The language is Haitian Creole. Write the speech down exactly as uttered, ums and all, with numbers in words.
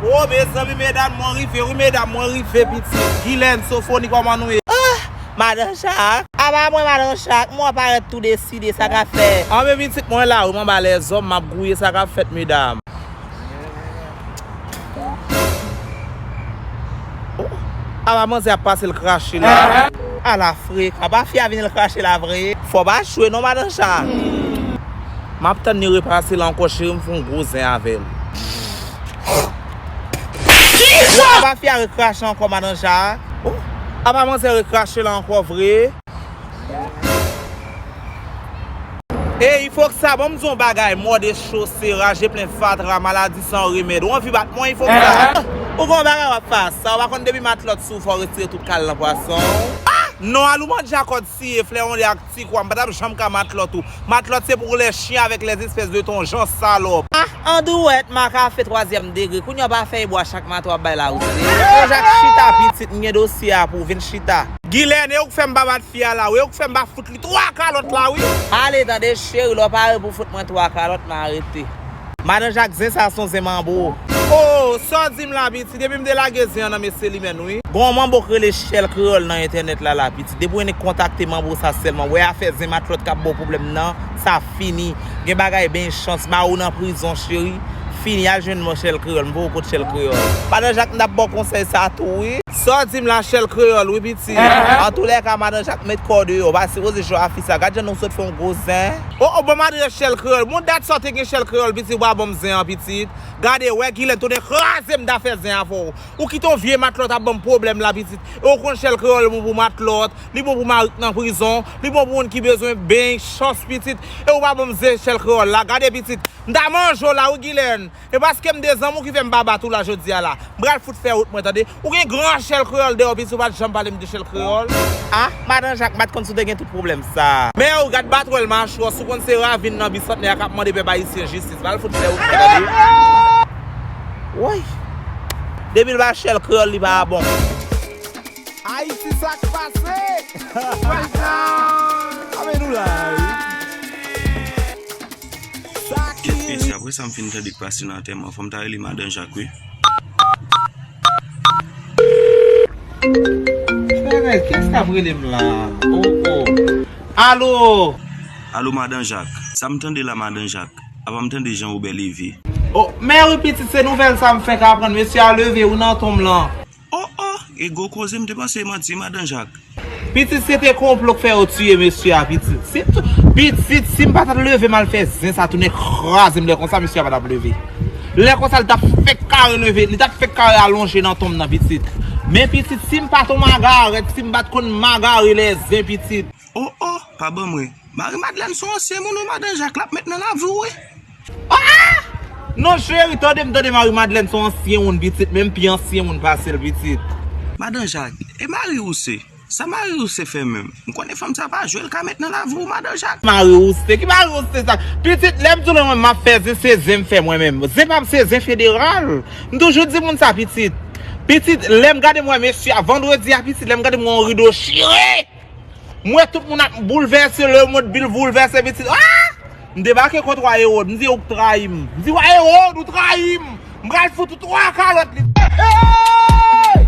O, mezanmi, medam, mwen rive, wi, medam, mwen rive, pitit. Gilène, Sofoni, kòman nou ye? Ah, Madan Jak. Apa mwen, Madan Jak, mwen parèt tou deside, sa k ap fèt? Anben, pitit, mwen la, wi, m anba lèzòm, m ap gouye, sa k ap fèt, medam? Oh, apa manzè ap pase l krache la? Ala frekan, apa fi a vin l krache la vre? Fò pa chwe non, Madan Jak. M ap tann li repase la ankò, cheri, m fè yon gwo zen avè l. Apa fi a rekrache ankò, Madan Jak. Oh, apa manzè rekrache la ankò vre? Ey, Ifoksa, ban m di w yon bagay, mòde, chose, raje, plen fatra, maladi san remèd. Ou anvi bat mwen, Ifoksa? Ou gen yon bagay w ap fè a sa, ou pa konn depi matlòt sou fò retire tout kal nan pwason. Ah! Non, Aloumandja kòd siye, flè onle ak ti kwa, m pa t ap janm ka matlòt ou. Matlòt se pour les chiens avec les espèces de ton genre, salòp. Ah, andouwèt, makafe twazyèm degre, kounye a w pa fèy bwa chak maten w ap bay lawout. Madan Jak chita pitit, m gen dosye a pou w, vin chita. Gilène, e ou k fè m pa bat fi a la, wi, e ou k fè m pa fout li twa kalòt la, wi. Ale tande cheri, lè w pare pou fout mwen twa kalòt, m arete. Madan Jak, zen sa se yon zen manbo. Oh, sa w di m la, pitit, epi m te lage zen an nan men Selimèn, wi. Gon manbo k rele Chèl Kreyòl nan entènèt la, la, pitit. Depi w kontakte manbo sa sèlman, wè afè zen matlòt k ap ba w pwoblèm nan, sa fini. Gen bagay ben chans, mari w nan prizon, cheri. Fini, al jwenn mwen Chèl Kreyòl, m voye w kot Chèl Kreyòl. Madan Jak, m t ap ba w konsèy sa tou, wi. Sa w di m la, Chèl Kreyòl, wi, pitit. Antoulèka, Madan Jak, met kò w deyò, w pa sipoze jwe a fi sa. Gad jan nou sot fè yon gwo zen. O, o, ban m adrès Chèl Kreyòl. Bon, dat sa w te gen Chèl Kreyòl, pitit, w pa ban m zen an, pitit. Gade, wè, Gilène tounen kraze m t ap fè zen avè w. Ou kite yon vye matlòt ap ban m pwoblèm la, pitit. E ou konn Chèl Kreyòl bon pou matlòt, li bon pou mari k nan prizon, li bon pou moun ki bezwen ben chans, pitit. E ou pa ban m zen Chèl Kreyòl la. Gade, pitit, m ta manje w la, wi, Gilène. E paske m te zanmi w ki fè m pa bat ou la jodi a la. M pral fout fè wout mwen, tande. Ou gen gran Chèl Kreyòl deyò, pitit, ou pa t janm pale m de Chèl Kreyòl. Ah, Madan Jak, m pa t konn si w te gen tout pwoblèm sa. Men ou gad batwèl machwè w, si w konn se ravin nan Bisantnè a k ap mande pèp ayisyen jistis. Pral fout fè wout mwen, tande. Woy. Depi l pa Chèl Kreyòl, li pa bon. Ayiti, sa k pase? Wè sa. A, men nou la, wi. Sa ki... Kèt mesye, apre sa m fin tande k pase nan antèman, fò m ta rele Madan Jak, wi. Bagay, kiyès k ap rele m la? Oh, oh. Alo! Alo, Madan Jak. Sa m tande la, Madan Jak? Apa m tande Jean Robert leve? Oh, men wi, pitit, se nouvèl sa m fenk aprann. Mesye a leve, wi, nan tonm lan. Oh, oh, e gwo koze, m te panse e manti, Madan Jak. Pitit, se te konplo k fè yo tiye mesye a, pitit. Si, pitit, si m pa t ap leve m al fè zen sa tounen kraze m, lè konsa mesye a pa t ap leve. Lè konsa, li t ap fèk kare leve, li t ap fèk kare alonje nan tonm nan, pitit. Men, pitit, si m pa t yon magarèt, si m pa t konn magare lè zen, pitit. Oh, oh, pa ban mwen. Mari Madlèn se yon ansyen moun wi, Madan Jak, l ap met nan lavi w wi. Ah! Non, cheri, tande m, tande, Mari Madlèn se yon ansyen moun, pitit, men m pi ansyen moun pase l, pitit. Madan Jak, e mari w se? Sa mari w se fè menm? M konnen fanm sa pa jwe, l ka met nan lavi w, Madan Jak. Mari w se? Ki mari w se sa? Pitit, lè m di w mwen, m ap fè zen, se zen m fè mwen menm. Zen pa m, se zen federal. M toujou di moun sa, pitit. Pitit, lè m gade m wè mesye a, vandredi a, pitit, lè m gade m wè yon rido chire. M wè tout moun ap boulvèse, lemonn bil boulvèse, pitit. Ah! M debake kont wa Ewòd. M di, ou k trayi m. M di, wa Ewòd, ou trayi m. M pral fout ou twa kalòt li. Hey!